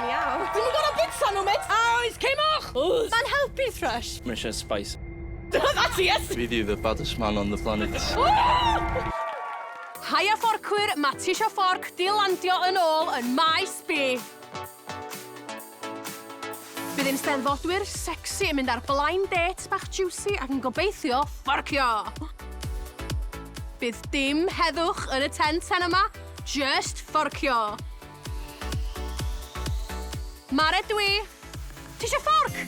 Miaw. Ti'm yn gor'o' bita nhw mêt! A oes cei moch! Oes! Ma'n helpu thrush. Mae eisiau spice. That's yes! Fi 'di the baddest man on the planet. Haia fforcwyr, ma' Tisio Fforc 'di landio yn ôl yn Maes B. Bydd ein steddfodwyr secsi yn mynd ar blind date bach juicy ac yn gobeithio fforcio! Bydd dim heddwch yn y tent heno 'ma, jyst fforcio! Mared dw i. Ti isio fforc?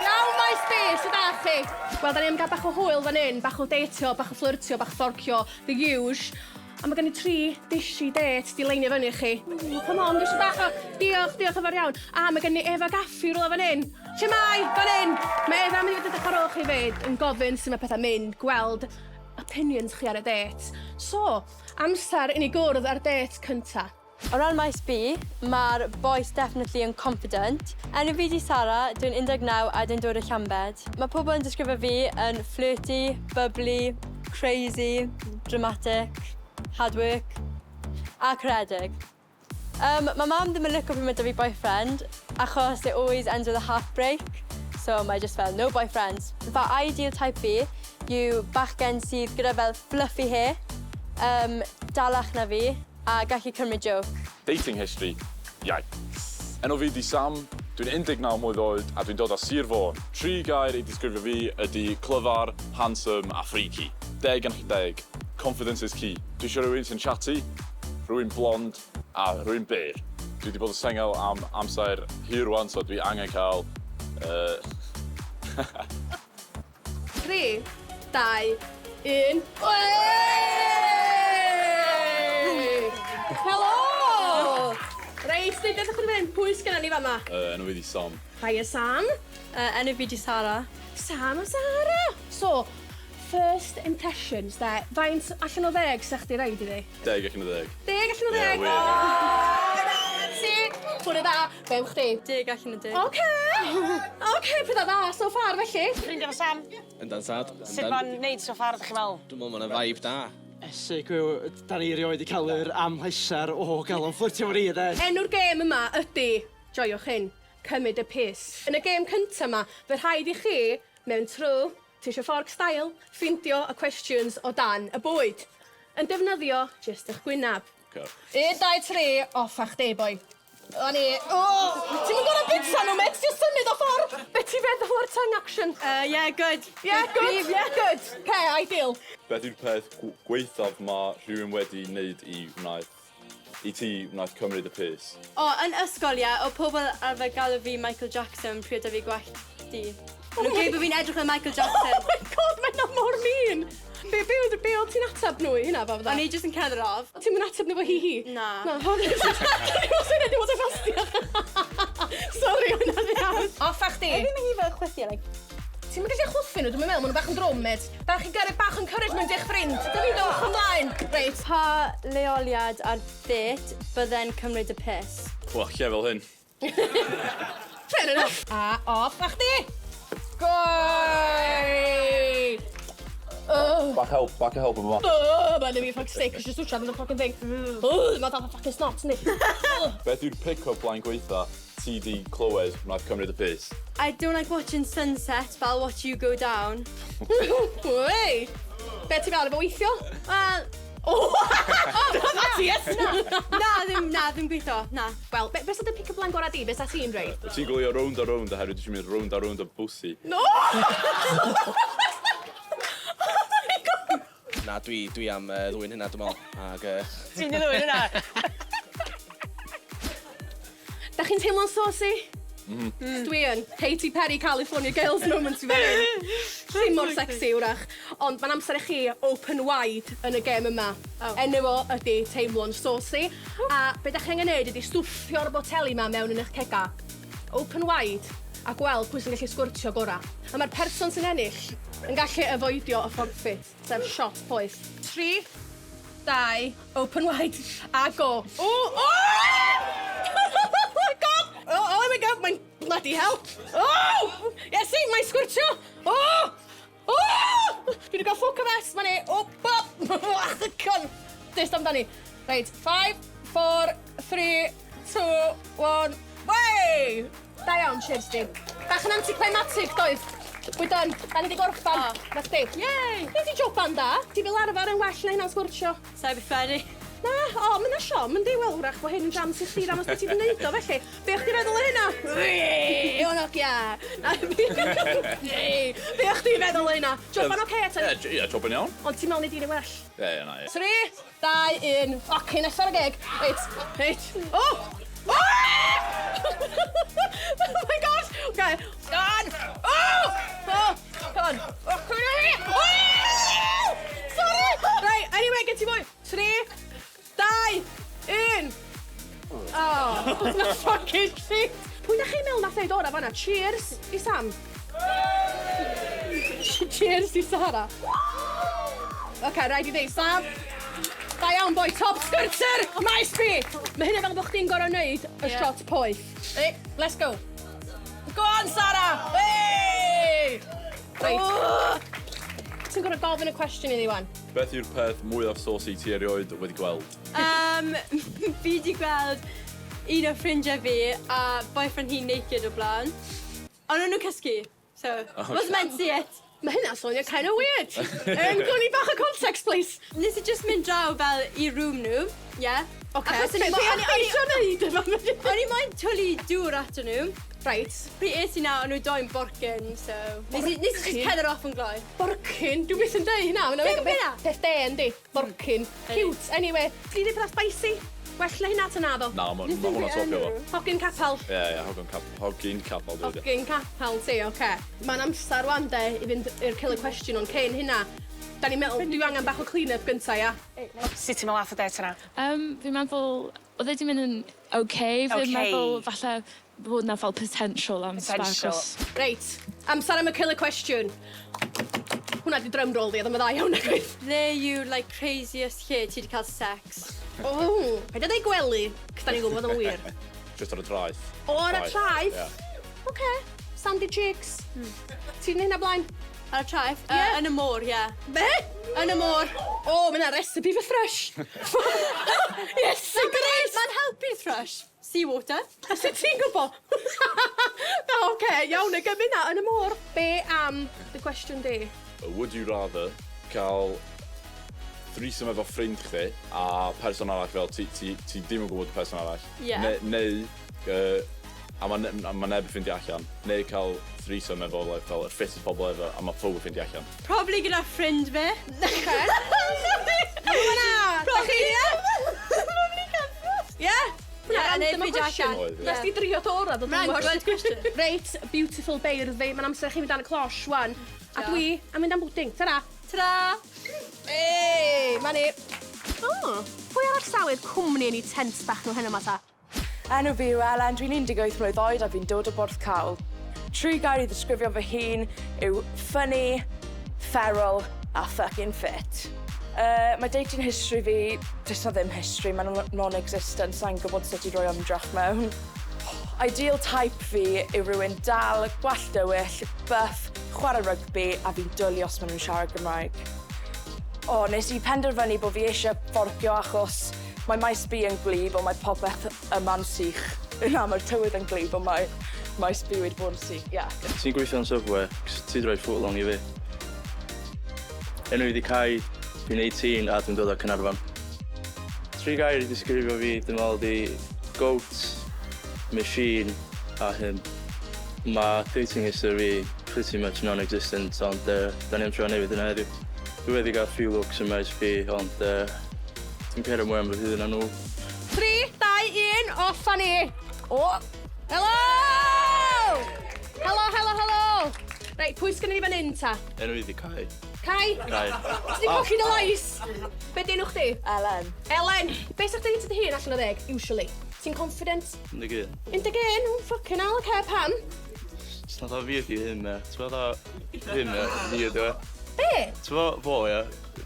Iawn Maes B, sut dach chi? Wel, da ni am gael bach o hwyl fan hyn, bach o deitio, bach o fflyrtio, bach o fforcio, the usual. A mae gen i tri dishy date 'di leinio fyny i chi. Ww, come on, dwi isio bach o... Diolch, diolch yn fawr iawn. A mae gen i Efa Gaffi rhywle fan hyn. Lle mae? Fan hyn! Mae Efa yn mynd i fod yn edrych ar ôl chi 'fyd, yn gofyn sut mae pethau'n mynd, gweld opinions chi ar y date. So, amser i ni gwrdd ar date cynta. O ran maes B, mae'r bois definitely yn confident. Enw fi 'di Sara, dwi'n 19 a dwi'n dod o Llambed. Mae pobl yn disgrifio fi yn flirty, bubbly, crazy, dramatic, hard work a caredig. Um, mae mam ddim yn lico pryd mae 'da fi boyfriend, achos it always ends with a heartbreak, so mae just fel no boyfriends. Fa ideal type fi yw bachgen sydd gyda fel fluffy hair, um, dalach na fi, A gallu cymryd jôc. Dating history, Yikes. Enw fi 'di Sam, dwi'n 19 mlwydd oed a dwi'n dod o Sir Fôn. Tri gair i disgrifio fi ydi clyfar, handsome a freaky. Deg allan o deg. Confidence is key. Dwi isio rhywun sy'n chatty, rhywun blond a rhywun byr. Dwi 'di bod yn sengl am amser hir rwan so dwi angen cael yy 3, 2, 1. Helo! Reit, deud beth ydych chi'n mynd? Pwy sgynnon ni fama? Yy, enw fi 'di Sam. Hiya Sam. Yy, enw fi 'di Sara. Sam a Sara! So, first impressions de, faint allan o ddeg sa chdi roid iddi? Deg allan o ddeg. Deg allan o ddeg? Ie, wir. O! Ti! Bore da! Be am chdi? Deg allan o deg. Oce! Oce, petha dda so far felly. Ffrindia fo Sam. Yndan tad. Sut ma'n neud so far ydych chi'n meddwl? Dwi'n meddwl ma' 'na vibe da. Esu gwiw, da ni erioed 'di cael yr amhleser o gael o'n fflyrtio efo ni de. Enw'r gêm yma ydi, joiwch hyn, Cymryd y Piss. Yn y gêm cynta 'ma, fy rhaid i chi, mewn true Tisio Fforc style, ffindio y cwestiwns o dan y bwyd. Yn defnyddio jyst 'ych gwynab. Oce. Un, dau, tri, off â chdi boi. O ni. O! Ti'm yn gor'o' bita nw mêt, jyst symud o ffor! Be' ti feddwl o'r tongue action? Yy yeah good. Yeah good? Yeah good. 'K ideal. Beth yw'r peth gwaethaf ma' rhywun wedi neud i wnaeth i ti wnaeth cymryd y piss? O, yn ysgol ie, o'dd pobl arfer galw fi Michael Jackson pryd oedd 'da fi gwallt du. O'n nhw'n gweud bo' fi'n edrych fel Michael Jackson. Oh my God, mae hynna mor mean! Be, be, oedd, be oedd ti'n ateb nhw i hynna fel fatha? O'n i jyst yn cerdded off. O ti'm yn ateb nhw efo hi hi? Na. Na. Dwi'n meddwl syniad i fod yn ffastio. Sori, hwnna di hawdd. Off â chdi. Fi mynd i fel chwythu like. Ti'm yn gallu chwythu nhw, dwi'm yn meddwl, ma' nhw bach yn drwm, mêt. Da chi'n gyrru bach o encouragement i'ch ffrind. Dewch ymlaen. Reit. Pa leoliad ar date bydde'n cymryd y piss? Wel, lle fel hyn. Fair enough. A off â chdi! Goi! Oh. Bach help, bach o help yn fama. Oh, mae'n fi fuck's sake, it's just twtsiad yn y fucking thing. Oh, mae'n dal fucking snot, yndi. Beth yw'r pick-up line gwaetha ti di clywed wnaeth cymryd y piss? I don't like watching sunsets but I'll watch you go down. Wei! Be ti'n fel efo weithio? Wel... O! That's a yes! Na, na, ddim, na, ddim gweithio, na. Wel, be, be sa dy pick-up line gorau di? Be sa ti'n rhoi? Wyt ti'n gwylio Rownd a Rownd oherwydd dwi isio mynd rownd a rownd o bwsy? No! Oh my God! Na, dwi, dwi am uh, ddwyn hynna, dwi'n meddwl. Ag, uh... Ti'n di ddwyn hynna? Da chi'n teimlo'n saucy? Mm. Dwi yn. Katy Perry California Girls moment i fan hyn. Ddim mor sexy wrach. Ond mae'n amser i chi open wide yn y gêm yma. Oh. Enw fo ydi teimlo'n saucy. A be da chi angen neud ydi stwffio'r boteli 'ma mewn yn eich cega. Open wide a gweld pwy sy'n gallu sgwrtio gora. A mae'r person sy'n ennill yn gallu afoidio y forfeit, sef shot poeth. 3, 2, open wide, a go. O! O! Oh my God! Oh, oh, there we go. Mae'n bloody hell. Oh! Iesu, mae'n sgwrtio! Oh! Oh! Dwi wedi cael ffwc o mess, mae'n ei... Oh, oh! Con! Dest amdani. Reit, 5, 4, 3... 2, 1, way! Da iawn, cheers di. Bach yn anticlimactic, doedd? We done. Da ni di gorffan. O. Na chdi. Yay! Nes i joban da. Ti fel arfer yn well na hynna'n sgwrtio. Sa'i byth ready. Na, o, mae 'na siom, yndi? Wel, wrach bod hyn yn jam sy'n chdi am os ti wedi wneud o, felly. Be o'ch ti feddwl o hynna? Wee, o nogia! Na, be o'ch ti feddwl o hynna? Joban oce, ta? Ie, ie, job yn iawn. Ond ti'n meddwl ni di well? Ie, ie, na, ie. 3, 2, 1, fucking nesaf ar y geg. Reit, reit. Oh! Oh! Oh my gosh! Okay, go on! Oh! Oh! Come on. Oh, come on! Oh! Sorry! Right, anyway, get ti mwy. 3, 2, 1. Oh, na fucking shit. Pwy da chi'n meddwl nath neud ora fanna? Cheers i Sam. Cheers i Sara. OK, rhaid i ddeud, Sam. Da iawn, boi, top squirter! Maes B! Mae hynny fel bod chdi'n gorau wneud y Ie. shot poeth. Hey, let's go. Go on, Sara! Hey! Right. Ti'n gorau gofyn y cwestiwn iddi wan. Beth yw'r peth mwyaf saucy ti erioed wedi gweld? Fi di gweld un o ffrindiau fi a boyfriend hi naked o blaen. Ond o'n nhw'n cysgu, so wasn't meant to see it. Mae hynna'n swnio kind of weird. Gwn i bach o context, please. Nes i just mynd draw fel i room nhw, yeah. Okay. Achos o'n i Be mo- o'n i eisiau neud efo? O'n i moyn twlu dŵr ato nhw. Right. Pryd es i na, o'n nhw doi'n borcyn, so... Nes i just Borcyn? cerdded off yn gloi. Borcyn? Dwi'n byth yn deud hynna. Mae'n Dim peth, hynna. peth de, yndi? Borcyn. Cute. Anyway, ti di peth spicy? Well na hynna ta naddo. Na, ma' ma' hwnna'n topio fo. Hogyn capel. Ie, ie, hogyn cap, hogyn capel dwi wedi. Hogyn capel ti, oce. Mae'n amser rwan de i fynd i'r killer question ond cyn hynna. Da ni'n meddwl, dwi angen bach o clean-up gynta, ia? Sut ti'n meddwl ath y date yna? Fi'n meddwl, oedd e 'di mynd yn okay. Fi'n Okay. meddwl falle bod 'na fel potential am Potential. spark. Reit, amser am y killer question. Hwnna di drum roll di, oedd yn dda iawn ag oedd. Ble yw, like, craziest lle ti wedi cael sex? O, paid â deud gwely, cos da ni'n gwybod o'n wir. Just ar y traeth. O, ar y traeth? Ie. Oce, sandy cheeks. Ti'n hynna blaen? Ar y traeth? Ie. Yn y môr, ie. Yeah. Be? Yn y môr. O, mae hynna recipe for thrush. Yes, great! Mae'n helpu'r thrush. Seawater. A sut ti'n gwybod? O, oce, iawn, y gymryd na yn y môr. Be am the question di? Would you rather cael threesome efo ffrind chdi a person arall fel ti ddim yn gwybod y person arall? Ie. Neu, a ma neb yn ffeindio allan. Neu cael threesome efo like, fel y fittest pobl ever a mae pob yn ffeindio allan. Probably gyda ffrind fi. Oce. Hwnna! Da chi, ie? Probably cael thrush. Ie? Ie, Hwnna neu random o ffeindio question. allan. Oedd, ie. Nes di drio dora, dod Mae'n good question. Reit, beautiful beirdd fi. Mae'n amser i chi fynd dan y closh, wan. A dwi am mynd am bwding. Ta-ra! Ta-ra! Ei, ma ni. O, pwy arall sawydd cwmni yn ei tent bach nhw heno ma ta? Enw fi yw Elen, dwi'n 18 mlwydd oed a fi'n dod o Borthcawl. Tri gair i ddisgrifio fy hun yw funny, feral a fucking fit. Mae dating history fi, does na ddim history, mae'n non-existent, sa'n gwybod sut i roi ymdrech mewn. Ideal type fi yw rhywun dal, gwallt dywyll, buff, chwarae rygbi a fi'n dwlu os maen nhw'n siarad Gymraeg. O, nes i penderfynu bod fi eisiau fforcio achos mae Maes B yn gwlyb, ond mae popeth yma'n sych. Na, mae'r tywydd yn gwlyb, ond mae Maes B wedi bod yn sych, ie. Yeah. Ti'n gweithio yn Subway, cos ti 'di rhoi foot long i fi. Enw i di Kai, dwi'n 18 a dwi'n dod o Caernarfon. Tri gair i disgrifio fi, dwi'n meddwl di goat, machine a him. Mae dating history fi pretty much non-existent, ond da ni'n trio newid yna heddiw. Dwi wedi gael few looks yn Maes B, ond dwi'n cario mwy am fy hun na nhw. 3, 2, 1, off â ni. O! Helo! Helo, helo, helo! Reit, pwy sgynny ni fan hyn ta? Enw i di Kai. Kai? Kai. Ti di colli dy lais? Be di enw chdi? Elen. Elen! Be sa'ch chdi dy hun allan o 10, usually? Ti'n confident? 11. 11? Oh, fucking hell, okay, pam? It's not fi ydi hyn, me. Ti'n meddwl hyn, me, fi ydi e. Be? Ti'n meddwl fo, ie,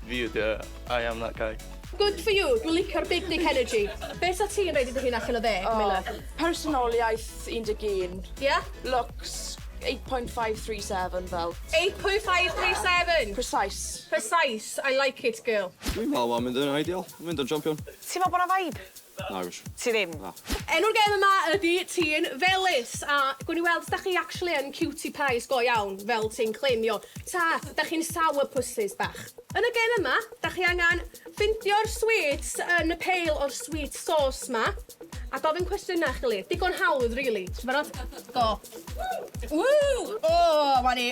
fi ydi e, I am that guy. Good for you. Dwi'n licio'r big dick energy. Be sa ti'n rhaid i dy hun allan o 10, oh. Miller? Personoliaeth 11. Yeah? Looks 8.537 fel. 8.537. Precise. Precise. I like it, girl. Dwi'n meddwl mae'n mynd yn ideal. Mae'n mynd yn champion. Ti'n meddwl bod 'na vibe? Nagos. Ti ddim? Na. Enw'r gêm yma ydi Tîn Felys, a gwn i weld os da chi actually yn cutie pies go iawn, fel ti'n claimio, ta da chi'n sour pussies bach. Yn y gêm yma, da chi angen ffeindio'r sweets yn y pail o'r sweet sauce ma, a gofyn cwestiynau i'ch gilydd. Digon hawdd, really. Ti'n barod? Go. Woo! O, oh, ni.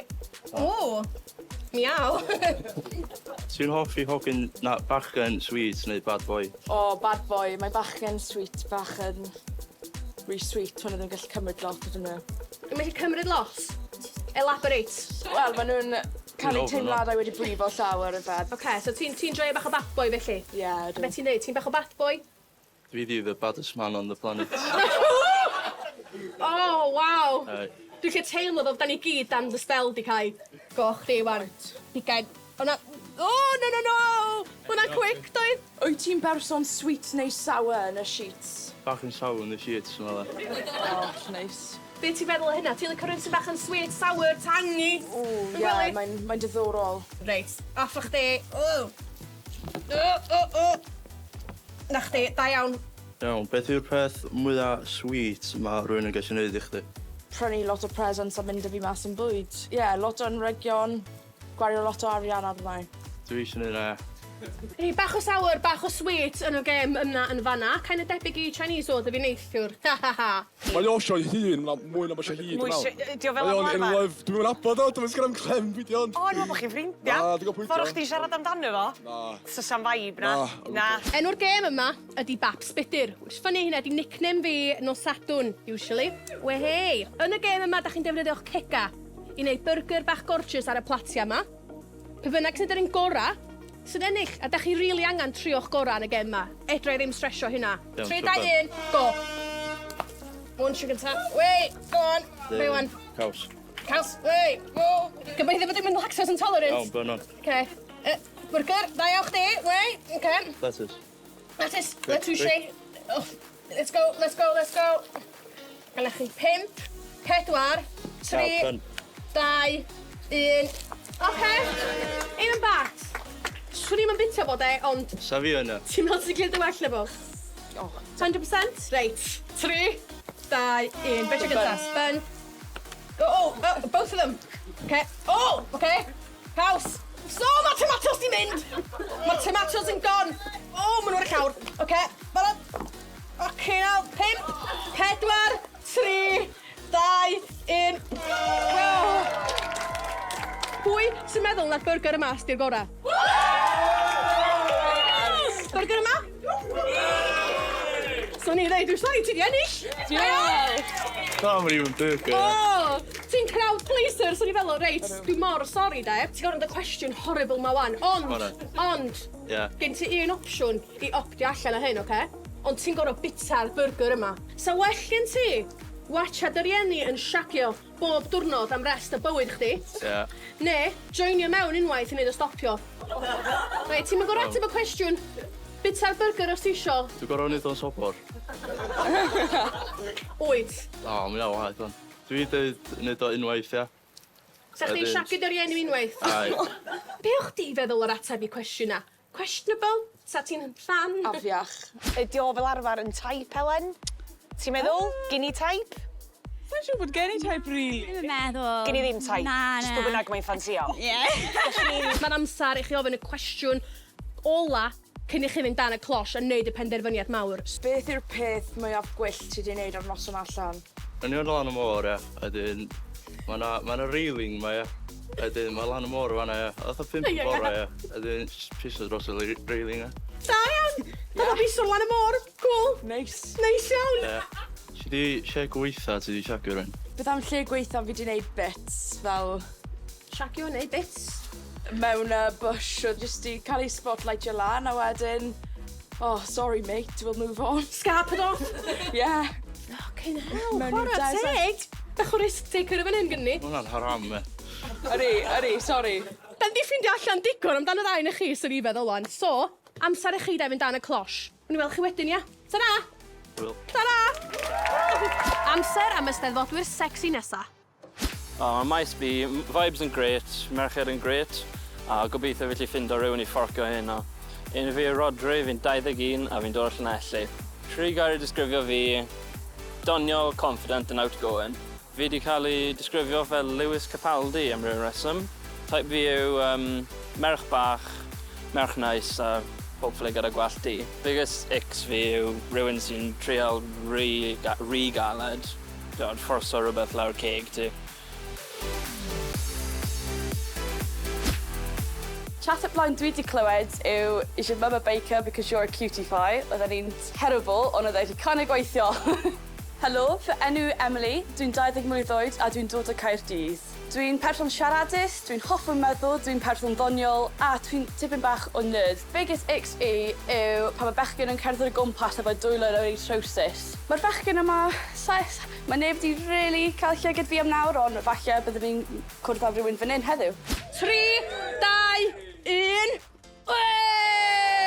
O! Miaw. Ti'n hoffi hogyn, na, bachgen sweet neu bad boy? O, bad boy. Mae bachgen sweet bach yn rhy sweet. Hwnnw ddim gallu cymryd lot ydyn nhw. Yn gallu cymryd lot? Elaborate. Wel, maen nhw'n cael eu Dwi'n ofn teimladau wedi brifo llawer y beth. Oce, so ti'n ti joio bach o bad boy felly? Ie, yeah, Be ti'n neud? Ti'n bach o bad boy? Dwi di the baddest man on the planet. Oh, waw! Aye. Dwi'n lle teimlo fel da ni gyd dan dy spell di Kai. Go chdi wan. Ugain. O na... Oh, no, no, no! Hwna quick, doedd? Wyt ti'n berson sweet neu sour yn y sheets? Bach yn sour yn y sheets, dwi'n meddwl. Oh, nice. Be ti'n feddwl o hynna? Ti'n licio rhywun sy'n bach yn sweet, sour, tangy? O, Yn ie, gwely? mae'n mae diddorol. Reit, off â chdi. O! O, o, o! Na chdi, da iawn. Iawn, beth yw'r peth mwyaf sweet mae rhywun yn gallu neud i chdi? Prynu lot o presents a mynd â fi mas yn bwyd. Ie, yeah, lot o anregion, gwario lot o arian arna i. Dwi eisiau neud na. Ei, bach o sour, bach o sweet yn y gêm yna yn fanna. Kind of debyg i Chinese oedd fi neithiwr. Ha ha ha. Mae o eisiau hun, mwy na mae eisiau hi, Mwy dwi'n meddwl. Ydi o fel Mae o'n am in arfer? love. Dwi'n mynd abod o, dwi'n sgynna am clem pwy di ond. O, dwi'n meddwl bod chi'n ffrindiau. Na, dwi'n gwbod pwy 'di o. Ffordd chdi'n siarad amdano fo? Na. So sam vibe na? Na. Na. Enw'r gêm yma ydi Babs Budur, which funny hynna di nickname fi nos Sadwrn, usually. We hei, yn y gêm yma, da chi'n defnyddio'ch cega i wneud burger bach gorgeous ar y platia yma. Pe bynnag sy'n dod yn gora, sy'n ennill, a da chi really angen trio'ch gora yn y gêm yma. Edra i ddim stresio hynna. Iawn, 3, super. 2, 1, go! One tro gynta. Wait, go on. Be wan? Caws. Caws, wait, go! Gobeithio bod dim yn lactose intolerant. Iawn, bun on. Okay. Burger, da iawn chdi, wait, okay. Lettuce. Lettuce, Quick, lettuce. quick. Oh, let's go, let's go, let's go. Gynna chi 5, 4, 3, Iawn, 2, 1. Oce, un yn bat. Swn i'm yn bita fo de, ond Sa fi yna. ti'n meddwl ti'n gallu well na fo? Oh. 100%? Reit, 3, 2, 1. Beth yw'r gyntaf? Bun. Oh, both of them. Okay. Oh, okay. Caws. So, mae tomatoes di mynd. Mae tomatoes yn gone. Oh, maen nhw ar y llawr. Okay, barod. Okay, now, 5, 4, 3, 2, 1. Oh. Pwy sy'n meddwl na'r burger yma di'r gorau? Burger yma? So ni dweud, dwi'n sori, ti di ennill. Diolch! Na, mae'n even burger. Oh, ti'n crowd pleaser, so ni fel, reit, dwi mor sori de. Ti'n gorfod y cwestiwn horrible ma wan. Ond, O, na. ond, Ie. gen ti un opsiwn i optio allan o hyn, oce? Ond ti'n gorfod bita'r burger yma. Sa well gen ti watchad dy rieni yn shagio bob diwrnod am rest o bywyd chdi, Ie. ne joinio mewn unwaith i wneud o stopio. Reit, ti'n mynd gorfod ateb y cwestiwn. Bita'r burger os ti isio. Dwi'n gorfod neud o'n sobor. Wyt. O, mae'n iawn, waith o'n. Dwi dweud neud o unwaith, ia. Sa chdi'n Ydyn. shagio dy rieni unwaith? Ai. Be o'ch di feddwl o'r ateb i cwestiwn na? Questionable? Sa ti'n fan? Afiach. Ydi o fel arfer yn type, Helen? Ti'n meddwl? Gyn i type? Sa'n siŵr bod gen i type, really. Dwi'n meddwl. Gen i ddim type. Na, na. Just pwy bynnag mae'n ffansio. Ie. Mae'n amser i chi ofyn y cwestiwn ola cyn i chi fynd dan y cloche a wneud y penderfyniad mawr. Beth yw'r peth mwyaf gwyllt ti wedi wneud ar noson allan? O'n i yn lan y môr, ia. Wedyn, mae 'na ma railing ma, ia. Wedyn, mae lan y môr fan'na, ia. Oedd o 5 Ie, y bore, ia. Wedyn, just piso dros y railing, ia. Da iawn! Dyma piso lan y môr. Cool. Nice. Neis iawn. Ie. Ti di lle gweitha ti di shagio rhywun? Beth am lle gweitha fi wedi wneud bits fel Shagio neu bits. Mewn y bush o jyst i cael ei spotlightio lan a wedyn, "Oh, sorry mate, we'll move on." Scarpered off. Yeah. Fucking hell, Mewn i'r chwarae desert. teg. Bach o risk taker o fan hyn gynni. Ma' hwnna'n haram, e. Ydi, ydi, sorry. Dan di ffindio allan digon amdano ddau na chi, sy'n i feddwl wan. So, amser i chi da fynd dan y cloche. Wni weld chi wedyn, ia? Ta-ra! Will. Ta-ra! Amser am y steddfodwyr sexy nesa. O, mae Maes B, vibes yn great, merched yn great, a gobeithio felly ffindo rhywun i fforcio hyn o. Un fi yw Rodri, fi'n 21 a fi'n dod o Llanelli. Tri gair i disgrifio fi, doniol, confident and outgoing. Fi 'di cael ei disgrifio fel Lewis Capaldi am ryw reswm. Type fi yw um, merch bach, merch nice a hopefully gyda gwallt du. Biggest icks fi yw rhywun sy'n trial rhy, rhy galed, t'od, fforso rhywbeth lawr ceg ti. Chat up line dwi 'di clywed yw is your mum a baker because you're a cutie pie. Oedden ni'n terrible ond oedd e 'di kind of gweithio. Helo, fy enw yw Emily, dwi'n 20 mlwydd oed a dwi'n dod o Caerdydd. Dwi'n person siaradus, dwi'n hoff o meddwl, dwi'n person ddoniol a dwi'n tipyn bach o nerd. Biggest icks i yw pan mae bechgyn yn cerdded o gwmpas efo dwylo ar eu trowsus. Mae'r bechgyn yma, mae neb 'di really cael llygad fi am nawr, ond falle byddwn ni'n cwrdd â rhywun fan hyn heddiw. 3, 2, 1...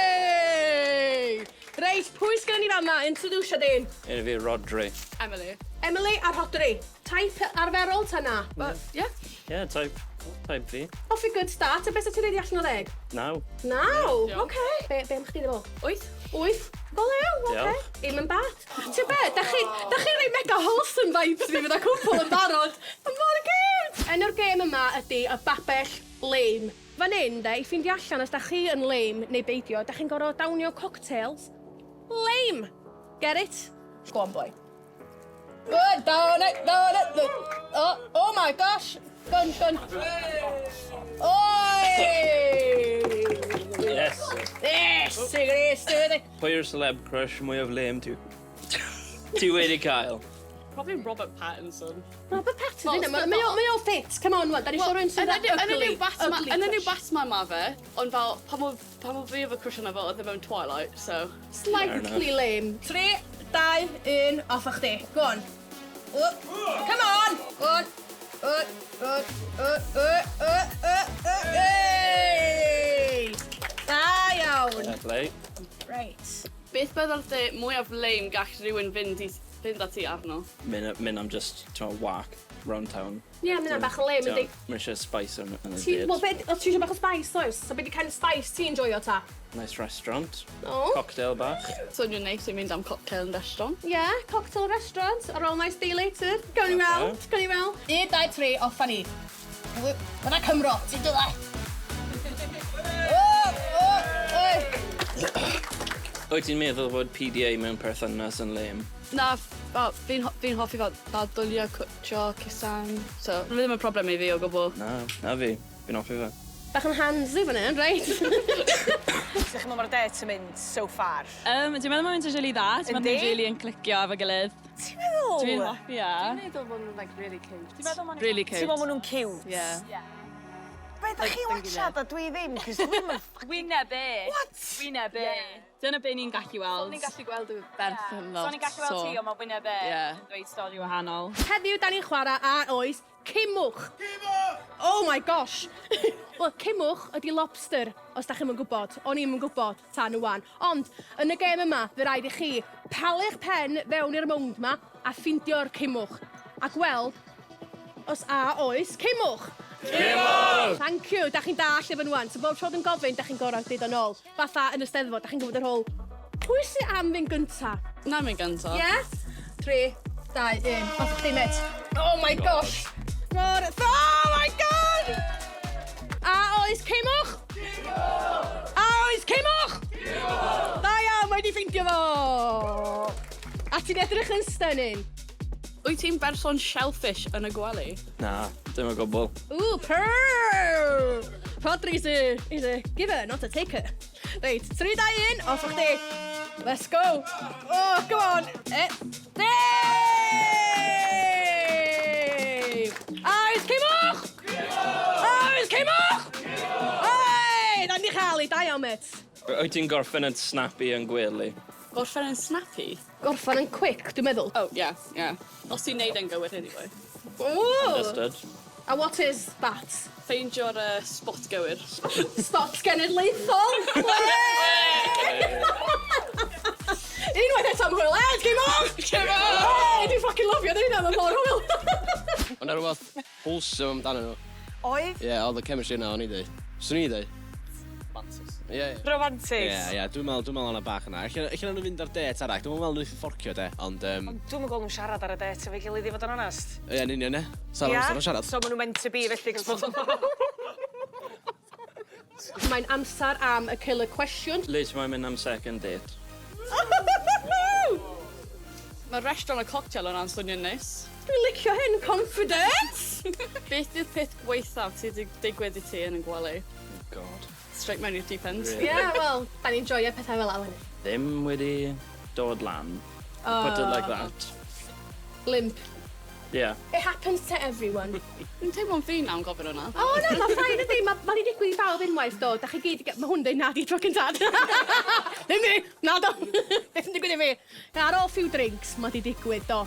Wey! Reit, pwy sgynnon ni fama? Introduce dyn. Enw fi Rodri. Emily. Emily a Rhodri. Type arferol ta na? But, yeah. Yeah, type, type fi. Off a good start. A beth sy'n ti'n reidi allan o 10? Naw. Naw, oce. Be, be am chdi ddefo? Wyth. 8. Go lew, oce. Diolch. Ddim yn bad. Ti'n be, da chi, da chi rhoi mega wholesome vibes fi fydd a cwpl yn barod. Mae'n mor cute! Enw'r gêm yma ydy y babell lame. Fan hyn, de, i ffeindio allan os da chi yn lame neu beidio, da chi'n gorfod downio cocktails lame. Get it? Go on, boy. Good, down it, down it. Oh, oh my gosh. Gun, gun. Oi! Yes. Yes, Grace, do Pwy yw'r celeb crush mwyaf lame ti? Ti wedi cael? Probably Robert Pattinson. Robert Pattinson, yna, mae o, mae o fit. Come on, wan, da ni eisiau rhywun sydd Yn y ugly. new Batman, ugly yn y new crush. Batman ma fe, ond fel, pan oedd fi efo crush arno fo, oedd e mewn Twilight, so... Slightly lame. 3, 2, 1, off â chdi. Go on. Oh, come on! Go on. Oh, oh, oh, oh, oh, oh, oh, hey! Da iawn. Fair play. Right. Beth byddai'r date mwyaf lame gall rhywun fynd, i, fynd â ti arno? Mynd am just, ti'n walk round town. Ie, yeah, mynd bach o lame, yndi. Mae'n eisiau spice yn y Ti, date. wel, be, o, ti eisiau bach o spice, oes? So, be di kind of spice ti'n joio ta? Nice restaurant. Oh. Cocktail bach. Swnio'n neis i mynd am cocktail yn restaurant. Yeah, cocktail restaurant, ar ôl nice day later. Gawn ni weld, gawn ni weld. 1, 2, 3, off â ni. Fyna Cymro, ti'n dod e? O, o, oi. Wyt ti'n meddwl fod PDA mewn perthynas yn lame? Na, fel, fi'n fi hoffi fel dwylio, cwtio, cusan. So, mae ddim yn problem i fi o gwbl. Na, na fi. Fi'n hoffi fe. Bach yn handsy fan hyn, reit? Sut chi'n meddwl mae'r date yn mynd so far? Dwi'n meddwl mae'n mynd yn really dda. Dwi'n meddwl Yndi? nhw'n really yn clicio efo gilydd. Ti'n meddwl? Dwi'n hoffi, ie. Dwi'n meddwl bod nhw'n like, really cute. Dwi'n meddwl Really cute. Ti'n meddwl maen nhw'n cute? Yeah. Be, da chi watchad a dwi ddim, cos dwi'n mynd... Wyneb e. What? Wyneb e. Dyna be ni'n gallu weld. Ni'n gallu gweld y ferch yn lot. So ni'n gallu weld ti, ond mae wyneb e Yeah. yn dweud stori wahanol. Heddiw, da ni'n chwarae a oes Cimwch. Oh my gosh. Wel, cimwch ydy lobster, os da chi'm yn gwybod. O'n i'm yn gwybod tan wan. Ond, yn y gêm yma, fe rhaid i chi palu'ch pen fewn i'r mound ma a ffeindio'r cimwch. A gweld os a oes cimwch. Cimwch! Thank you. Da chi'n dall efo nhw. So bob tro dwi'n gofyn, da chi'n gorau deud o'n ôl. Fatha yn y Steddfod, da chi'n gwybod yr hôl. Pwy sy'n am fynd gynta? Na, mynd gynta. Ie? Yeah? 3, 2, 1. Off chdi, mate. Oh my gosh! Mor... Oh my God! A oes cimwch? Cimwch! A oes cimwch? Cimwch! Da iawn, mae wedi ffeindio fo! A ti'n edrych yn stunning. Wyt ti'n berson shellfish yn y gwely? Na, dim o gwbl. Ooh, purr! Rodri's a giver, not a taker. Reit, 3, 2, 1, off â chdi. Let's go. Oh, come on. E, Dave! Oes cimwch! Oes cimwch! Oi! Da ni chael ei, da iawn, mate. Wyt ti'n gorffen yn snappy yn gwely? Gorffen yn snappy? Gorffen yn quick, dwi'n meddwl. Oh, yeah. Os ti'n neud e'n gywir anyway. Ooh. Understood. A what is that? Ffeindio'r spot gywir. Spot genedlaethol! Unwaith eto am hwyl. Ed, cimwch! Cimwch! Hey, dwi'n fucking lyfio dweud hynna, mae'n mor hwyl. Ond na rhywbeth wholesome amdano nhw. Oedd? Ie, yeah, oedd y chemistry yna, o'n i dweud. Swn i dweud. Romantis. Ie, ie. Romantis. Ie, ie, dwi'n meddwl, dwi'n meddwl o'na bach yna. Ella, ella nhw'n fynd ar date arall. Dwi'n meddwl nhw'n fforcio de, ond... Um, Dwi'm yn gweld nhw'n siarad ar y date efo'i gilydd i fod yn onest. Ie, yn union, ie. Sa Ie? nhw'n siarad. So maen nhw'n meant to be felly. Mae'n amser am y killer question. Le ti'n moyn mynd am second date? Mae'r restaurant a cocktail yna'n swnio'n neis. Dwi'n licio hyn, confidence! Beth yw'r peth gwaethaf sydd wedi digwydd i ti yn y gwely? God. Straight mewn i'r deep end. Really? Yeah, wel, da ni'n joio pethau fel 'na. Ddim wedi dod lan. Put it like that. Limp. Yeah. It happens to everyone. Dwi'n teimlo'n ffin am gofyn hwnna. O, na, mae fine ydi. Mae ma 'di digwydd i bawb unwaith, do. Da chi gyd... Mae hwn dweud na di tro cynta. Ddim fi! Na, do. Beth yn digwydd i fi? Ar ôl few drinks, mae di digwydd, do.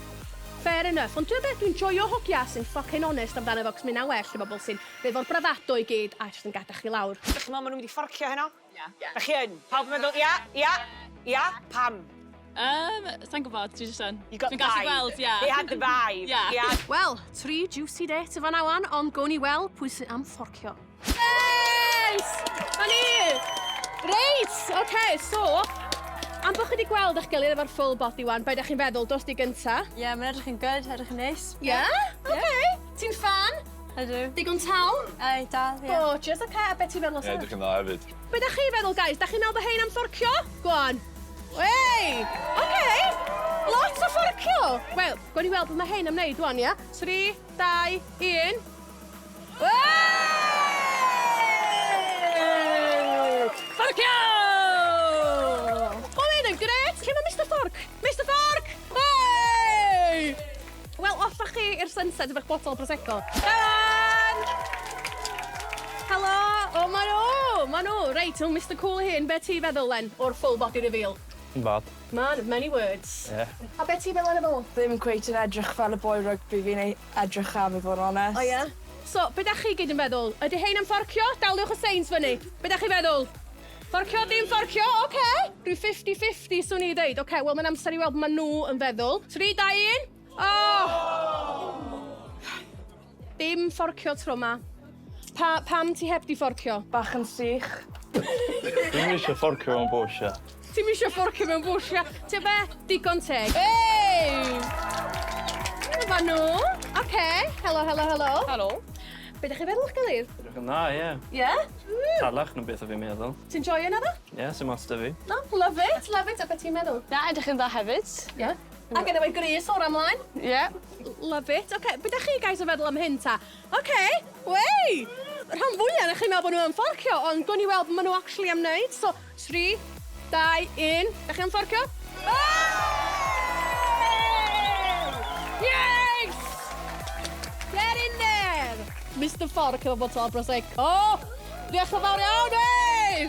Fair enough. Ond dwi'n beth, dwi'n joio hogia sy'n fucking honest amdano fo, cos mae'n well y bobl sy'n efo'r bravado i gyd a jyst yn gadael chi lawr. Dych chi'n meddwl maen nhw'n mynd i fforcio heno? Ia. Da chi yn? Pawb yn meddwl, ia, ia, ia, pam? Sa'n gwybod, dwi jyst yn. You got Dwi'n gallu vibe. gweld, ie. They had the vibe. Ie. Ia. Wel, tri juicy date efo wan, ond gawn ni weld pwy sy'n am fforcio. Yes! Na ni! Reit, oce, okay, so, am bod chi wedi gweld eich gilydd efo'r full body wan, be ydych chi'n feddwl, dos di gynta? Ie, yeah, mae'n edrych yn good, edrych yn neis. Ie? Yeah? Oce. Okay. Ti'n fan? Ydw. Digon tal? Ai, dal, ie. Gorgeous, oce, okay. A beth ti'n feddwl, Ie, Sarah? edrych yn dda hefyd. Be ydych chi'n feddwl, guys? Da chi'n meddwl bod hein am fforcio? Go on. Wey! Oce! Okay. Lot o fforcio! Wel, gwn i weld beth mae hein am wneud wan, ia? 3, 2, 1. Wey! Fforcio! O, mae'n yn gret! Lle mae Mr Fforc? Mr Fforc! Hey! Wel, off â chi i'r sunset efo'ch botol Prosecco. Come Helo! O, ma nhw! Ma nhw! Reit, o, Mr Cool hyn, be ti feddwl, Len, o'r full body reveal? Bad. Man of many words. Ie. A be ti feddwl yn y fo? Ddim cweit yn edrych fel y boi rygbi fi'n ei edrych am i fod yn onest. O ie? So, be da chi gyd yn feddwl? Ydy hein am fforcio? Daliwch y signs fyny. Be da chi feddwl? Fforcio, ddim fforcio, oce. Okay. Rhyw 50-50 swn i ddeud. Oce, okay, wel mae'n amser i weld ma nhw yn feddwl. 3, 2, 1. Oh! Dim fforcio tro ma. Pa, pam ti heb di fforcio? Bach yn sych. Dwi'm eisiau fforcio mewn bush, ia. Ti'm eisiau fforcio mewn bush, ia? Ti'n be? Digon teg. Hey! Dyma nhw. Oce. Okay. Helo, helo, helo. Helo. Be ydych chi'n feddwl o'ch gilydd? Edrych yn dda, ie. Ie? Yeah? Talach na beth o fi'n meddwl. Ti'n joio yna ddo? Ie, sy'n ots 'da fi. No, love it, love it. A beth ti'n meddwl? Na, edrych yn dda hefyd. Ie. Yeah. Ac yn efo'i grys o'r ymlaen. Ie. Yeah. Love it. Oce, okay, be ydych chi guys yn feddwl am hyn ta? Oce, okay. Wey! Rhan fwyaf na chi'n meddwl bod nhw yn fforcio, ond gwn i weld beth maen nhw actually am wneud. So, 3, 2, 1. Da chi am fforcio? Yes! Get in there! Mr Fforc efo botol Prosecco. Diolch yn fawr iawn, hey!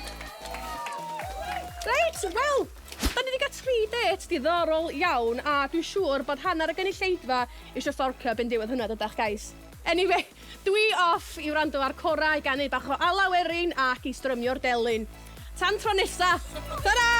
Reit, wel, da ni wedi cael tri date diddorol iawn a dwi'n siŵr bod hanner y gynulleidfa eisiau fforcio ben diwedd hwnna dydach, guys. Anyway, dwi off i wrando ar corau ganu bach o alaw werin ac i strymio'r delyn. Tan tro nesa. Ta-ra!